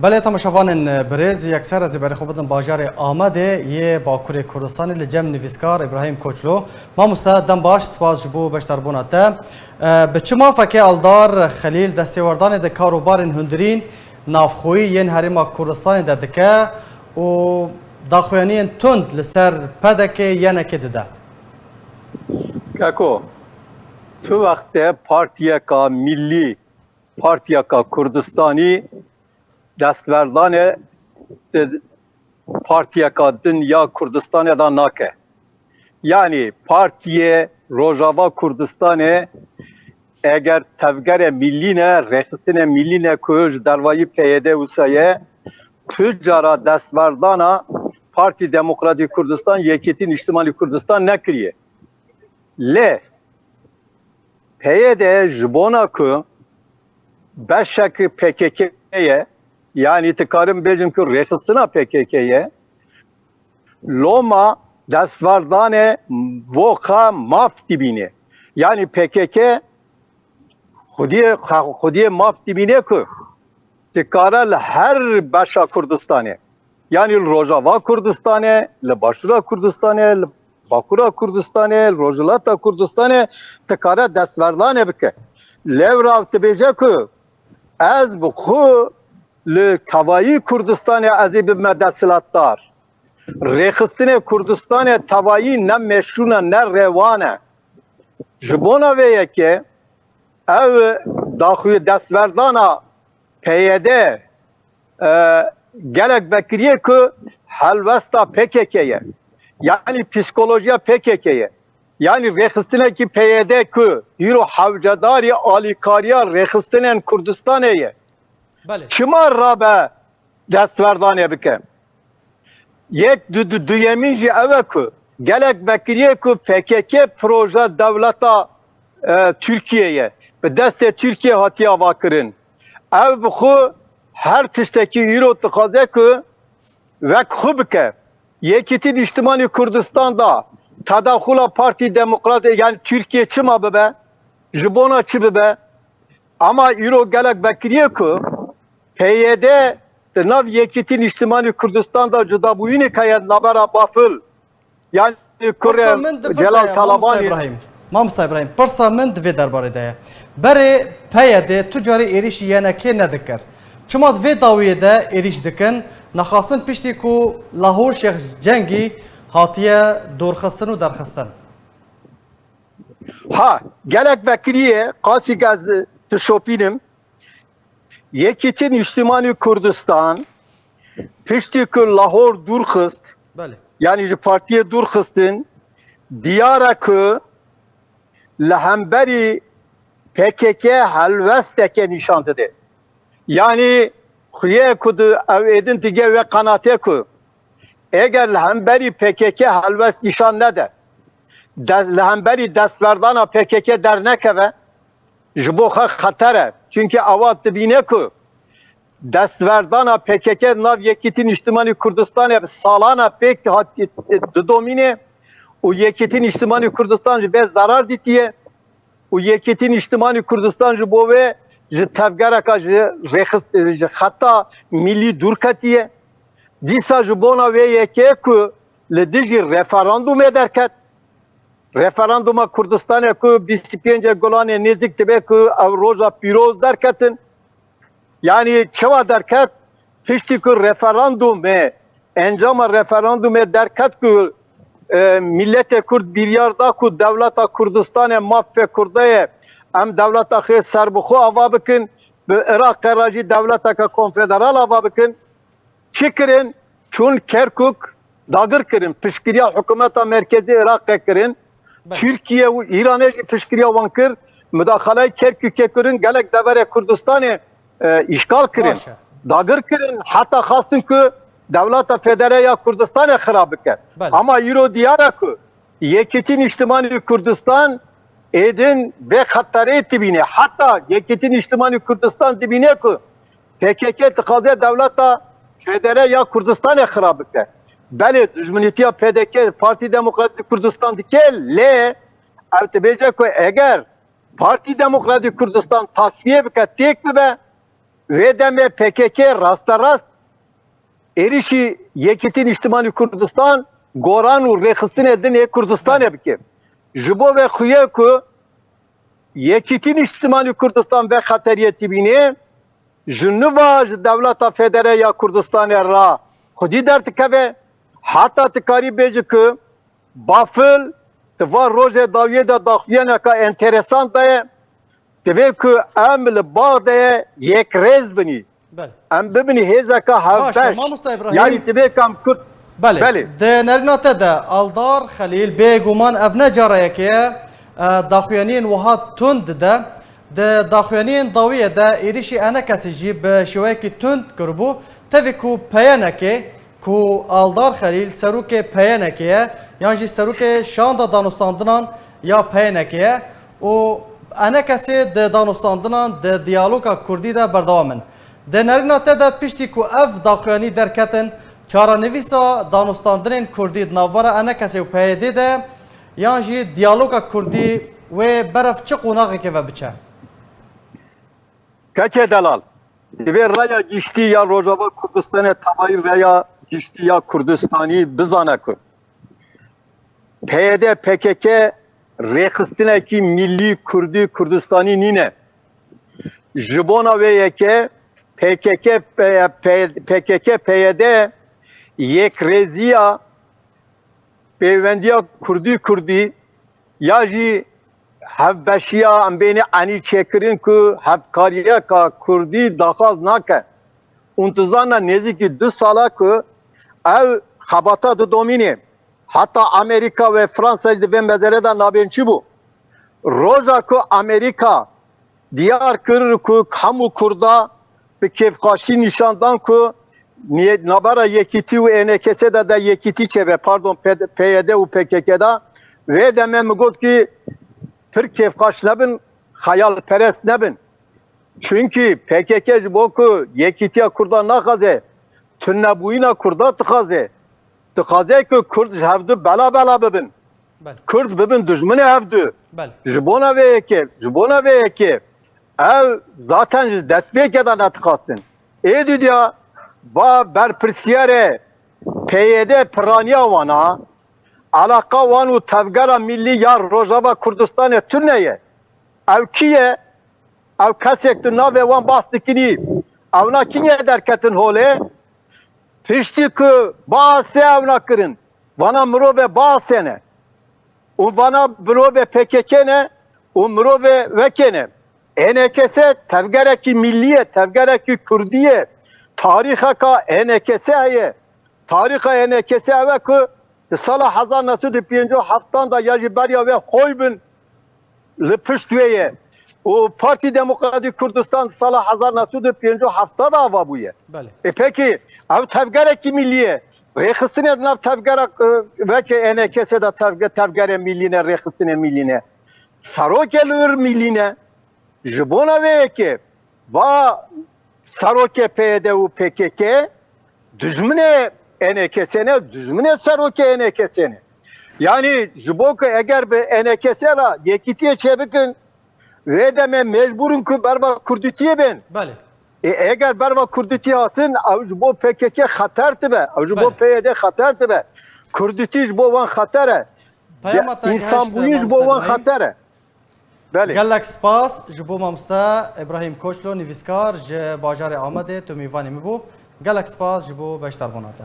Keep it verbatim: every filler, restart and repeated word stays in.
Belê, temaşevanên birêz, yekser ez ê berê xwe bidim bajarê Amedê yê Bakurê Kurdistanê li cem nivîskar Îbrahîm Koçlo. Mamoste, dem baş, spas ji bo beşdarbûna te. E, bi çi mafekê Eldar Xelîl destêwerdanê di karûbarên hundirîn navxweyî yên Herêma Kurdistanê de dike û daxuyaniyên tund li ser P D K, Y N K dide? Keko, tu wexte partiyeka millî, partiyeka Kurdistanî destverdanê di partiyeka din ya Kurdistanê de nake. Yanî partiyê Rojava Kurdistanê eger tevgere millî ne, rêxistinê millî ne ku ji dervayî P Y D wisa ye, tu cara destverdana Partî Demokratîk Kurdistan, Yekîtî Nîştimanî Kurdistan nekiriye. Lê P Y D ji bona ku beşek P K K ye, yanî dikarim bêjim ku rêxistina P K K ye, loma destverdanê bo xwe maf dibîne. Yanî P K K xwediyê, xwediyê maf dibîne ku dikare li her beşa Kurdistanê, yanî li Rojava Kurdistanê, li Başûra Kurdistanê, li Bakura Kurdistanê, li Rojhilata Kurdistanê dikare destverdanê bike. Lewra dibêje ku ez bi xwe li tevayî Kurdistanê ez ê bibime desthilatdar. Rêxistinê Kurdistanê tevayî ne meşrûn e, ne rewan e. Ji bona vê yekê ev daxuya destverdana P Y D, e, gelek vekiriyê ku helwesta P K K ye. Yanî psîkolojiya P K K ye. Yanî rêxistinekî P Y D ku îro hewcedarî alîkariya rêxistinên Kurdistanê ye. Belê. Çima rabe destverdanê bike? Yek du, du, duyemîn jî ew e ku gelek vekiriyê ku P K K proje dewleta, e, Tirkiye ye. Bi destê Tirkiye hatiye avakirin. Ev bi xwe her tiştekî îro dixwaze ku wek xwe bike. Yekîtî Nîştimanî Kurdistan da tedaxula Partî Demokratê, yani Tirkiye çima bibe? Ji bona çi bibe? Ama îro gelek vekiriyê ku P Y D di nav Yekîtî Nîştimanî Kurdistan da cudabûyînê heye navbera Bafil, yani Pirsa kurê min di vir de Celal ye, Mamosta Talabanî. Îbrahîm. Mamosta Îbrahîm, pirsa min di vê derbarê de ye. Berê P Y D tu carî êrîşî Y N K nedikir. Çima di vê dawiyê de êrîş dikin? Nexasin piştî ku Lahor Şêx Cengî hatiye dorxistin û derxistin. Ha, gelek vekiriyê, qasî ez dişopînim. Yekîtî Nîştimanî Kurdistan, piştî ku Lahor dûr xist, Belê. yanî ji partiyê dûr xistin, diyar e ku li hemberî P K K helwesteke nîşan dide. Yanî xuyê ku di ew êdin dige wê qenatê ku eger li hemberî P K K helwest nîşan nede, de, li hemberî destverdana P K K dernekeve, ji bo xwe xeter e. Çunke ewa dibîne ku destverdana P K K di nav Yekîtî Nîştimanî Kurdistanê bi salana pêk hat didomîne û Yekîtî Nîştimanî Kurdistan ji vê zerar dîtiye û Yekîtî Nîştimanî Kurdistan ji bo wê ji tevgereka ji rêxist, ji xeta millî dûr ketiye. Dîsa ji bona wê yekê ku li dijî referandumê derket, referanduma Kurdistanê ku bîst û pêncê Gulanê nêzik dibe ku ew roja pîroz derketin. Yanî çawa derket? Piştî ku referandumê, encama referandumê derket ku, e, miletê Kurd biryar da ku dewleta Kurdistanê mafê Kurdê ye, em dewleta xwe serbixwe ava bikin, bi Iraqê re jî dewleteke konfederal ava bikin. Çi kirin? Çûn Kerkûk dagir kirin. Piştgiriya hikûmeta merkezî Iraqê kirin. Belê. Tirkiye û Îranê jî piştgiriya wan kir. Mudaxaleyê Kerkûkê kirin. Gelek deverê Kurdistanê, e, îşgal kirin. Baş e. Dagir kirin. Heta xwestin ku dewleta federe ya Kurdistanê xirab bike. Belê. Ama îro diyar e ku Yekîtî Nîştimanî Kurdistan êdin vê xeterê dibîne. Heta Yekîtî Nîştimanî Kurdistan dibîne ku P K K dixwaze dewleta federe ya Kurdistanê xirab bike. Belê, dijminîtiya P D K, Partî Demokratîk Kurdistan dike, lê ew dibêje ku eger Partî Demokratîk Kurdistan tasfiye bike, têk bibe, Wê demê P K K rasterast êrişî Yekîtî Nîştimanî Kurdistan goran û rêxistinê din ê Kurdistanê bike. Ji bo vê xuye ku Yekîtî Nîştimanî Kurdistan vê xeteriyê dibîne, ji nuva ji Dewleta Federe ya Kurdistanê re xwedî derdikeve, heta dikarî bêjî ku Bafil di van rojê dawiyê de daxuyaneka enteresan daye, divê ku em li Baxdayê yekrêz binî. Belê. Em bibinî hêzeka Baş e, hevbeş. Mamosta Îbrahîm. Yanî divê ku em Kurd Belê. Belê. Di nerîna te de Aldar Xelîl, bêguman ev ne cara yekê ye, e, daxuyaniyên wiha tund dide. Di daxuyaniyên dawiyê de êrişî enekesî jî bi şêweyekî tund kiribû. Tevî ku peyenekê ku Aldar Xelîl serokê peyenekê ye, yan jî serokê şanda danûstandinan ya peyenekê ye û enekesê di danûstandinan di diyaloga kurdî de berdewam in. Di nerîna te de piştî ku ev daxuyanî derketin, çarenivîsa danûstandinên kurdî di navbera enekesê û P Y D de yan jî diyaloga kurdî wê berev çi qonaxekê ve biçe? Kekê delal, divê raya giştî ya Rojava Kurdistanê tevayî raya giştî ya Kurdistanî bizane ku P Y D P K K rêxistinekî millî kurdî Kurdistanî nîne. Ji bona wê yekê P K K, P K K P Y D yekrêziya pêwendiya kurdî kurdî ya jî hevbeşiya em bêne enî çêkirin ku hevkariyeka kurdî daxwaz nake. Û tu zana nêzîkî du sala ku ev xebata didomîne. Heta Amerîka ve Fransa jî di vê mezelê de nabên çi bû? Roja ku Amerîka diyar kir ku hemû Kurda bi kêfxweşî nîşan dan ku nê-, nabera Yekîtî û E N K S de, de Yekîtî çêbe, pardon, P-, P Y D û P K K de, wê demê min got ki pir kêfxweş nebin, xeyalperest nebin. Çunkî P K K ji bo ku yekîtiya Kurda naxwaze, tunebûyîna Kurda dixwaze. Dixwaze ku Kurd ji hevdu bela bela bibin. Belê. Kurd bibin dijminê hevdu. Belê. Ji bona vê yekê, ji bona vê yekê ev zaten ji destpêkê de nedixwastin. Ê didiya va berpirsiyarê P Y D piraniya wana, alaqa wan û tevgera millî ya Rojava Kurdistanê tune ye. Ew kî ye? Ew kesek tu navê wan bas dikinî, ewna kînye derketin holê? Piştî ku baasê ewna kirin, vana mirovê baasê ne. Û vana mirovê P K K ne û mirovê wekê ne. E N K S tevgerekî millî ye, tevgerekî kurdî ye. Tarîxeka E N K S heye. Tarîxa E N K S ev e ku di sala hezar neh sed û pêncî û heft de ya jî beriya wê hoy bin li pişt wê ye. Û Partî Demokratîk Kurdistan di sala hezar neh sed û pêncî û heft de ava bûye. Belê. E pekî, ev tevgerekî millî ye. Rêxistinê di nav tevgera, e, weke E N K S de tevge-, tevgerê millî ne, rêxistinê millî ne. Serokê li wir millî ne. Ji bona vê yekê va serokê P Y D û P K K dijminê E N K S ne, dijminê serokê E N K S ne. Yanî ji bo ku eger bi E N K S re yekîtiyê çêbikin, wê demê mecbûr in ku berva kurdîtiyê bên. Belê. E, eger berva kurdîtiyê hatin, ew ji bo P K K xeter dibe, ew ji bo Belê. P Y D xeter dibe. Kurdîtî ji bo wan xeter e. Peyama te gihişt, însanbûyî ji bo wan Mamoste Îbrahîm. Xeter e. Belê. Gelek spas ji bo mamoste Îbrahîm Koçlo, nivîskar ji bajarê Amedê, tu mêvanê min bû. Gelek spas ji bo beşdarbûna te.